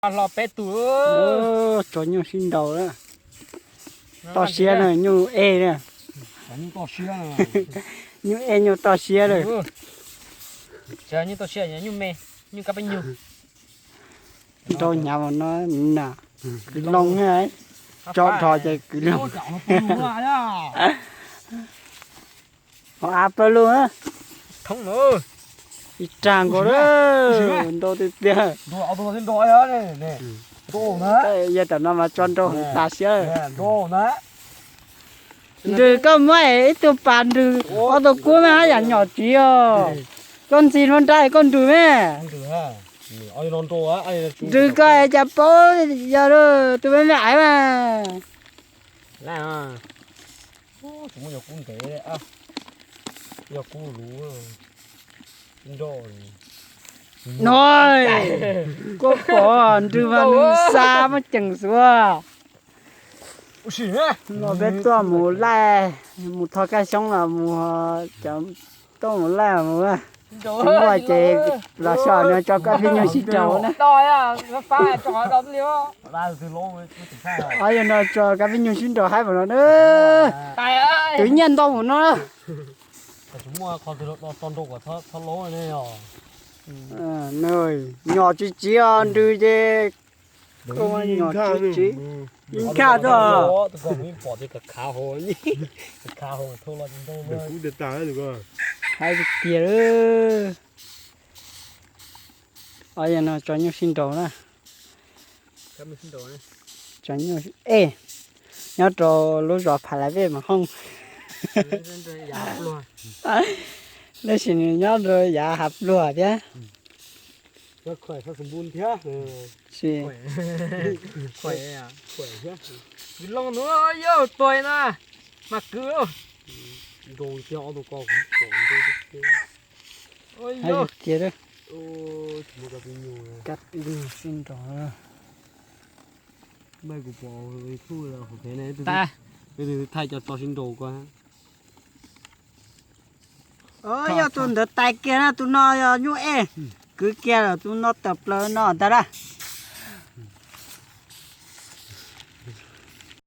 Hlo peb tug. Tso nyuj sib nraus na. Toj siab na, nyuj ej na. Nyuj ej nyuj toj siab lawm. Nyuj toj siab, nyuj me, nyuj kab peb nyuj. Nrau hnyav mas no na, kwv loo na, tso dhos ces kwv loo. Ho av plaws lug, ib rag nkaus, nrau tiag tiag. Yog tam no mas tso nrau tas siab. Nrws koj muab ib tug pas nrws ob tug kub mas haj yam nyom tsiv os. Koj ntxig hlo nrab koj nrws me. Nrws koj cas paub yog tus me me aiv mas. No, koj pom nrws mas nws xa muab ceem xwb. No peb tuaj mus laij, mus thov kaj xyoob los mus, cov tuaj mus laij mus. Tsis muaj ces los so no tso koj peb nyuj sib nraus na. Ob yog no tso koj peb nyuj sib nraus haib npaum no na. Twv nyiaj ntau npaum no na. Nyom tsis tsiv os, nrws ces nyom tsis tsiv. Yeej kaj txog. Haib tiag. Ob yog no tso nyuj sib nraus na. Ej, nyob rau lub zos Phav Laiv Vej mas hooj, tab sis nws nyob rau yav Hav Pluag thiab. Tiag, kab pib nyuj sib nraus. Thaij cov tso sib nraus ko. Yog tus ntawd tais kiag na, tus no yog nyuj ej, kwv kiag lawm, tus no tawm plaws no ntag na.